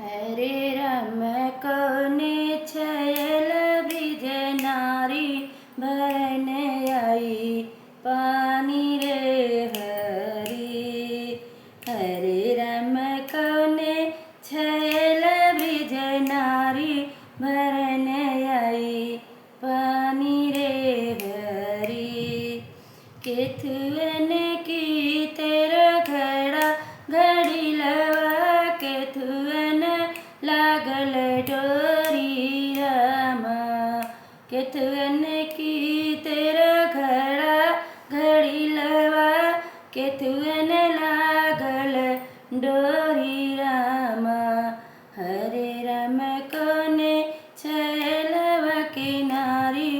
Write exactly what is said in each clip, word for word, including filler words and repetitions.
हरे राम कौने छैल ब्रिज नारी भरन आई पानी रे हरी। हरे राम कौने छैल ब्रिज नारी भरन आई पानी रे हरी। केथुअन की तेरा घड़ा घड़ी लवा, केथुअन लागल डोरी रामा। केथुअन की तेरा घड़ा घड़ी लवा, केथुअन लागल डोरी रामा। हरे राम कौने छैलवा किनारी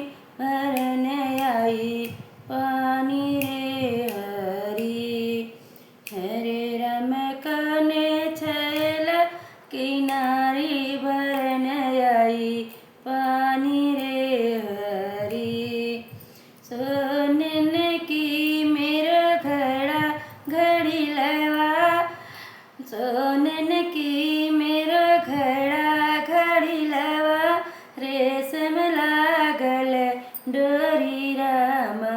भरन आई पानी रे हरी। हरे राम कौने छैल किनारी भरन आई पानी रे हरी। सोनन की मेरा घड़ा घड़ी लवा, सोनन की मेरा घड़ा घड़ी लवा, रेशम लागल डोरी रामा,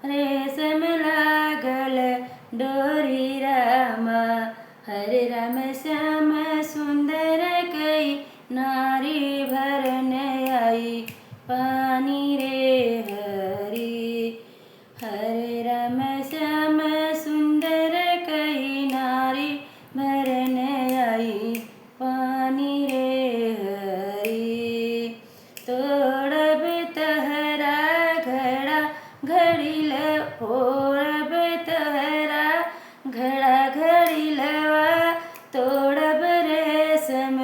रेशम लागल डोरी रामा। हरे राम श्याम सुंदर कई नारी भरन आई पानी रे हरी। हरे राम श्याम सुंदर कई नारी भरन आई पानी रे हरी। तोड़ब तहरा घड़ा घड़ी ल-, फोड़ब तहरा घड़ा घड़ी लवा, तोड़ब रेशम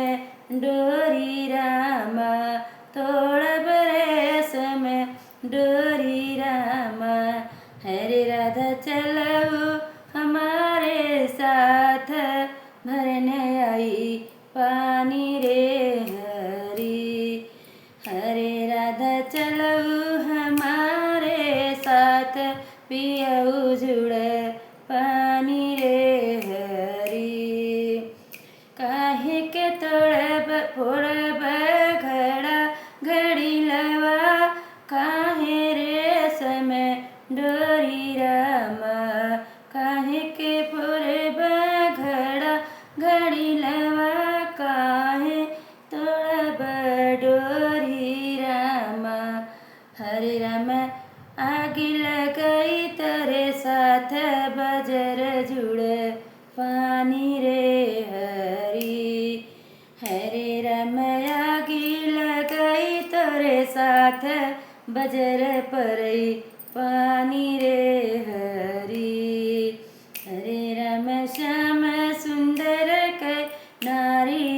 डोरी रामा, तोड़ब रेशम डोरी रामा। हरे राधा चलऊ हमारे साथ, भरन आई पानी रे हरी। हरे राधा चलऊ हमारे साथ, पियऊ जुड़ पानी रे हरी। काहे के तोड़ब फोड़ब घड़ा घड़ी लवा, काहे रेशम डोरी रामा। काहे के फोड़ब घड़ा घड़ी लवा, काहे तोड़ब डोरी रामा। हरे राम आगि लगाई तोरे साथ, बजर जुड़ पानी रे हरी। हरे राम आगि लगाई तोरे साथ, बजर परई पानी रे हरी। हरे राम श्याम सुंदर कई नारी